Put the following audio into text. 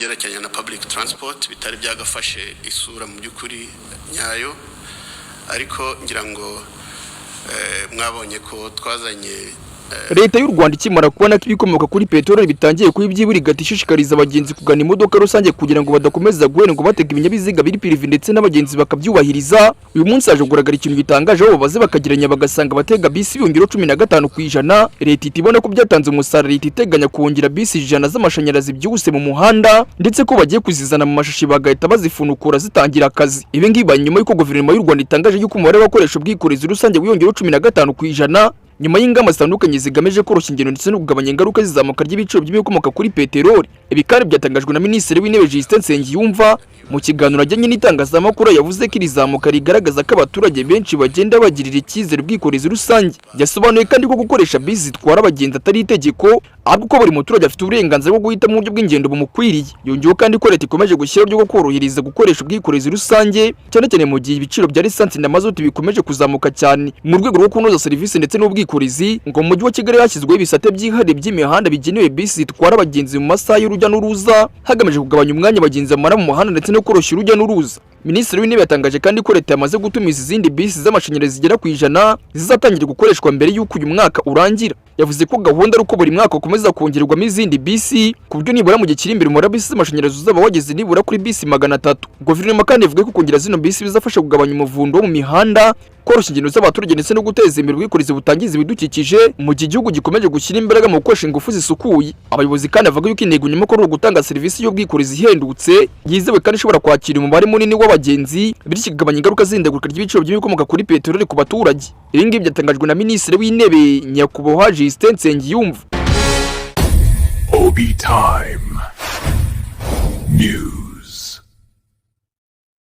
Byerekeranye na public transport bitari byagafashe isura mu by'ukuri nyayo, ariko ngira ngo mwabonye ko twazanye Leta y'u Rwanda ikimara kubona ko ibikomoka kuri peteroli bitangiye kuba ibyibura, igahita ishishikariza abagenzi kugana imodoka rusange kugira ngo badakomeza guhendwa batega ibinyabiziga biri privé, ndetse n'abagenzi bakabyubahiriza. Uyu munsi haje kugaragara ikintu gitangaje, aho babaze bakageranya bagasanga abatega bisi biyongeraho 15%. Leta ihita ibona ko byatanze umusaruro, ihita iteganya kongera bisi 100 z'amashanyarazi byihuse mu muhanda, ndetse ko bagiye kuzizana mu mashashi bagahita bazifunukura zitangira akazi. Ibi ngibi bibaye nyuma y'uko guverinoma y'u Rwanda itangaje yuko umubare w'abakoresha ubwikorezi rusange wiyongereho 15%, nyuma y'ingamba zitandukanye zigamije koroshya ingendo ndetse no kugabanya ingaruka z'izamuka ry'ibiciro by'ibikomoka kuri peteroli. Ibi kandi byatangajwe na Minisitiri w'Intebe Justin Nsengiyumva mu kiganiro ajyanye n'itangazamakuru. Yavuze ko iri zamuka rigaragaza ko abaturage benshi bagenda bagirira icyizere ubwikorezi rusange. Yasobanuye kandi ko gukoresha bisi zitwara abagenzi atari itegeko, ahubwo ko buri muturage afite uburenganzira bwo guhitamo uburyo bw'ingendo bumukwiriye. Yongeyeho kandi ko leta ikomeje gushyiraho uburyo bwo korohereza gukoresha ubwikorezi rusange, cyane cyane mu gihe ibiciro bya lisansi na mazutu bikomeje kuzamuka cyane. Mu rwego rwo kunoza serivisi ndetse n'ubwikorezi, ngo mu mujyi wa Kigali hashyizweho ibisate byihariye by'imihanda bigenewe bisi zitwara abagenzi mu masaha y'urujya n'uruza, hagamijwe kugabanya umwanya abagenzi bamara mu muhanda ndetse no koroshya urujya n'uruza. Minisitiri w'Intebe yatangaje kandi ko leta yamaze gutumiza izindi bisi z'amashanyarazi zigera ku 100, zizatangira gukoreshwa mbere y'uko uyu mwaka urangira. Yavuze ko gahunda ari uko buri mwaka ukomeza kongerwamo izindi bisi, ku buryo nibura mu gihe kiri imbere umubare wa bisi z'amashanyarazi uzaba wageze nibura kuri bisi 300. Guverinoma kandi ivuga ko kongera zino bisi bizafasha kugabanya umuvundo wo mu mihanda, koroshya ingendo z'abaturage ndetse no guteza imbere ubwikorezi butangiza ibidukikije, mu gihe igihugu gikomeje gushyira imbaraga mu gukoresha ingufu zisukuye. Abayobozi kandi bavuga yuko intego nyamukuru ari ugutanga serivisi y'ubwikorezi ihendutse, yizewe kandi ishobora kwakira umubare munini w'abagenzi, bityo ikagabanya ingaruka z'ihindagurika ry'ibiciro by'ibikomoka kuri peteroli ku baturage. Ibi ngibi byatangajwe na Minisitiri w'Intebe, Nyakubahwa Justin Nsengiyumva. Obi Time.